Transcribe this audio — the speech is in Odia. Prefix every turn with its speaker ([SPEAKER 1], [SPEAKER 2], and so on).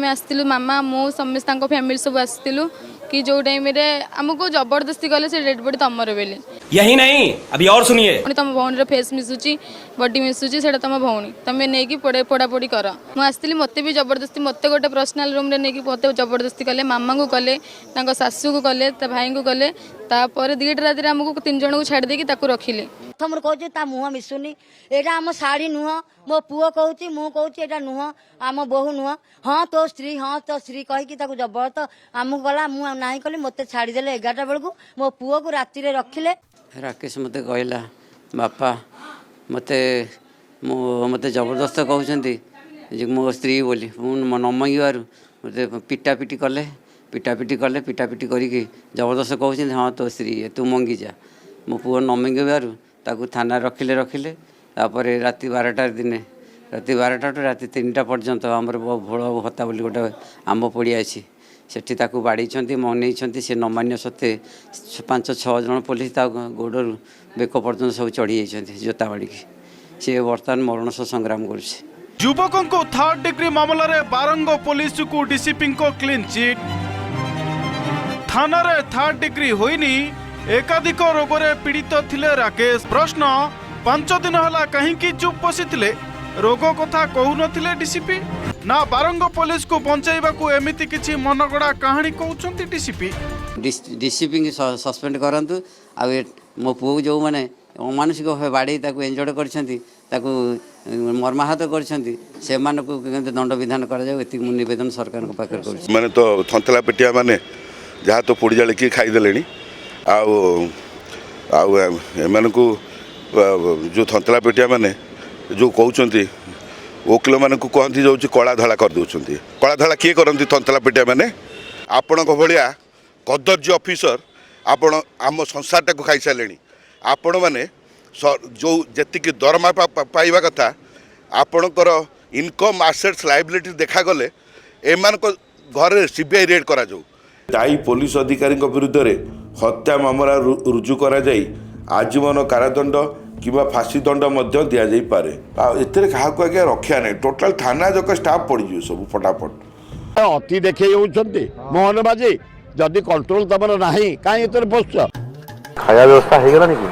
[SPEAKER 1] ଆମେ ଆସିଥିଲୁ, ମାମା, ମୁଁ, ସମସ୍ତେ ତାଙ୍କ ଫ୍ୟାମିଲି ସବୁ ଆସିଥିଲୁ କି ଯେଉଁ ଟାଇମ୍ରେ ଆମକୁ ଜବରଦସ୍ତି କଲେ ସେ ଡେଡ୍ ବଡି ତମର ବୋଲି।
[SPEAKER 2] यही नहीं, अभी और सुनिए।
[SPEAKER 1] ପୁଣି ତମ ଭଉଣୀର ଫେସ୍ ମିଶୁଛି, ବଡି ମିଶୁଛି, ସେଇଟା ତମ ଭଉଣୀ, ତମେ ନେଇକି ପୋଡ଼ାପୋଡ଼ି କର। ମୁଁ ଆସିଥିଲି, ମୋତେ ବି ଜବରଦସ୍ତି, ମୋତେ ଗୋଟେ ପର୍ସନାଲ ରୁମ୍ରେ ନେଇକି ମୋତେ ଜବରଦସ୍ତି କଲେ, ମାମାଙ୍କୁ କଲେ, ତାଙ୍କ ଶାଶୁକୁ କଲେ, ତା ଭାଇଙ୍କୁ କଲେ। ତାପରେ 2ଟା ରାତିରେ ଆମକୁ ତିନି ଜଣଙ୍କୁ ଛାଡ଼ି ଦେଇକି ତାକୁ ରଖିଲେ।
[SPEAKER 3] ପ୍ରଥମରୁ କହୁଛି, ତା ମୁହଁ ମିଶୁନି, ଏଇଟା ଆମ ଶାଢୀ ନୁହଁ। ମୋ ପୁଅ କହୁଛି, ମୁଁ କହୁଛି, ଏଇଟା ନୁହଁ, ଆମ ବୋହୂ ନୁହଁ। ହଁ, ତୋ ସ୍ତ୍ରୀ, ହଁ, ତୋ ସ୍ତ୍ରୀ କହିକି ତାକୁ ଜବରଦସ୍ତ ଆମକୁ ଗଲା। ମୁଁ ଆଉ ନାହିଁ କଲି, ମୋତେ ଛାଡ଼ିଦେଲେ 11ଟା ବେଳକୁ। ମୋ ପୁଅକୁ ରାତିରେ ରଖିଲେ।
[SPEAKER 4] ରାକେଶ ମୋତେ କହିଲା, ବାପା, ମୋତେ ମୁଁ ମୋତେ ଜବରଦସ୍ତ କହୁଛନ୍ତି ଯେ ମୋ ସ୍ତ୍ରୀ ବୋଲି। ମୁଁ ନ ମାଗିବାରୁ ମୋତେ ପିଟାପିଟି କଲେ, ପିଟାପିଟି କଲେ, ପିଟାପିଟି କରିକି ଜବରଦସ୍ତ କହୁଛନ୍ତି, ହଁ, ତୋ ସ୍ତ୍ରୀ, ତୁ ମଙ୍ଗିଯା। ମୋ ପୁଅ ନ ମଙ୍ଗିବାରୁ ତାକୁ ଥାନାରେ ରଖିଲେ ରଖିଲେ। ତାପରେ ରାତି 12ଟାରେ, ଦିନେ ରାତି 12ଟାଠୁ ରାତି 3ଟା ପର୍ଯ୍ୟନ୍ତ ଆମର ଭୋଳ ହତା ବୋଲି ଗୋଟେ ଆମ୍ବ ପଡ଼ିଆ ଅଛି, ସେଠି ତାକୁ ବାଡ଼େଇଛନ୍ତି, ମନେଇଛନ୍ତି। ସେ ନ ମାନିବା ସତ୍ତ୍ୱେ ପାଞ୍ଚ ଛଅ ଜଣ ପୋଲିସ ତା ଗୋଡ଼ରୁ ବେକ ପର୍ଯ୍ୟନ୍ତ ସବୁ ଚଢ଼ି ଯାଇଛନ୍ତି ଜୋତା ବାଡ଼ିକି। ସେ ବର୍ତ୍ତମାନ ମରଣ ସହ ସଂଗ୍ରାମ କରୁଛି।
[SPEAKER 5] ଯୁବକଙ୍କୁ ଥାର୍ଡ ଡିଗ୍ରୀ ମାମଲାରେ ବାରଙ୍ଗ ପୋଲିସକୁ ଡିସିପିଙ୍କ କ୍ଲିନ୍ ଚିଟ୍। ଥାନାରେ ଥାର୍ଡ ଡିଗ୍ରୀ ହୋଇନି, ଏକାଧିକ ରୋଗରେ ପୀଡ଼ିତ ଥିଲେ ରାକେଶ। ପ୍ରଶ୍ନ, 5 ଦିନ ହେଲା କାହିଁକି ଚୁପ୍ ବସିଥିଲେ? ରୋଗ କଥା କହୁନଥିଲେ ଡିସିପି, ନା ବାରଙ୍ଗ ପୋଲିସକୁ ବଞ୍ଚାଇବାକୁ ଏମିତି କିଛି ମନଗଢ଼ା କାହାଣୀ କହୁଛନ୍ତି ଡିସିପି?
[SPEAKER 4] ଡିସିପିଙ୍କୁ ସସ୍ପେଣ୍ଡ କରନ୍ତୁ। ଆଉ ମୋ ପୁଅକୁ ଯେଉଁମାନେ ଅମାନୁଷିକ ଭାବେ ବାଡ଼େଇ ତାକୁ ଇଞ୍ଜର୍ଡ କରିଛନ୍ତି, ତାକୁ ମର୍ମାହତ କରିଛନ୍ତି, ସେମାନଙ୍କୁ କେମିତି ଦଣ୍ଡବିଧାନ କରାଯାଉ, ଏତିକି ମୁଁ ନିବେଦନ ସରକାରଙ୍କ ପାଖରେ କରୁଛି।
[SPEAKER 6] ମାନେ ତ ଥନ୍ତଲା ପେଟିଆ ମାନେ ଯାହା ତ ପୋଡ଼ି ଜାଳିକି ଖାଇଦେଲେଣି। ଆଉ ଆଉ ଏମାନଙ୍କୁ ଯେଉଁ ଥନ୍ତଲା ପେଟିଆ ମାନେ ଯେଉଁ କହୁଛନ୍ତି, ଓକିଲମାନଙ୍କୁ କହନ୍ତି ଯେଉଁ କଳା ଧଳା କରିଦେଉଛନ୍ତି। କଳା ଧଳା କିଏ କରନ୍ତି? ଥନ୍ତଲା ପେଟିଆ ମାନେ। ଆପଣଙ୍କ ଭଳିଆ କଦର୍ଯ୍ୟ ଅଫିସର, ଆପଣ ଆମ ସଂସାରଟାକୁ ଖାଇସାରିଲେଣି। ଆପଣମାନେ ଯେଉଁ ଯେତିକି ଦରମା ପାଇବା କଥା, ଆପଣଙ୍କର ଇନକମ୍, ଆସେଟ୍ସ, ଲାଇବିଲିଟି ଦେଖାଗଲେ ଏମାନଙ୍କ ଘରେ ସିବିଆଇ ରେଡ୍ କରାଯାଉ। ଦାୟୀ ପୋଲିସ ଅଧିକାରୀଙ୍କ ବିରୁଦ୍ଧରେ ହତ୍ୟା ମାମଲା ରୁଜୁ କରାଯାଇ ଆଜୀବନ କାରାଦଣ୍ଡ କିମ୍ବା ଫାଶୀ ଦଣ୍ଡ ମଧ୍ୟ ଦିଆଯାଇପାରେ। ଆଉ ଏଥିରେ କାହାକୁ ଆଜ୍ଞା ରକ୍ଷା ନାହିଁ। ଟୋଟାଲ ଥାନା ଯାକ ଷ୍ଟାଫ୍ ପଡ଼ିଯିବେ ସବୁ ଫଟାଫଟ।
[SPEAKER 7] ଅତି ଦେଖେଇ ହଉଛନ୍ତି ମୋହନ ମାଝି। ଯଦି କଣ୍ଟ୍ରୋଲ ତମର ନାହିଁ, କାହିଁ ଏଥିରେ ପଶୁଛ?
[SPEAKER 8] ଖାଇବା ବ୍ୟବସ୍ଥା ହେଇଗଲାଣି କି?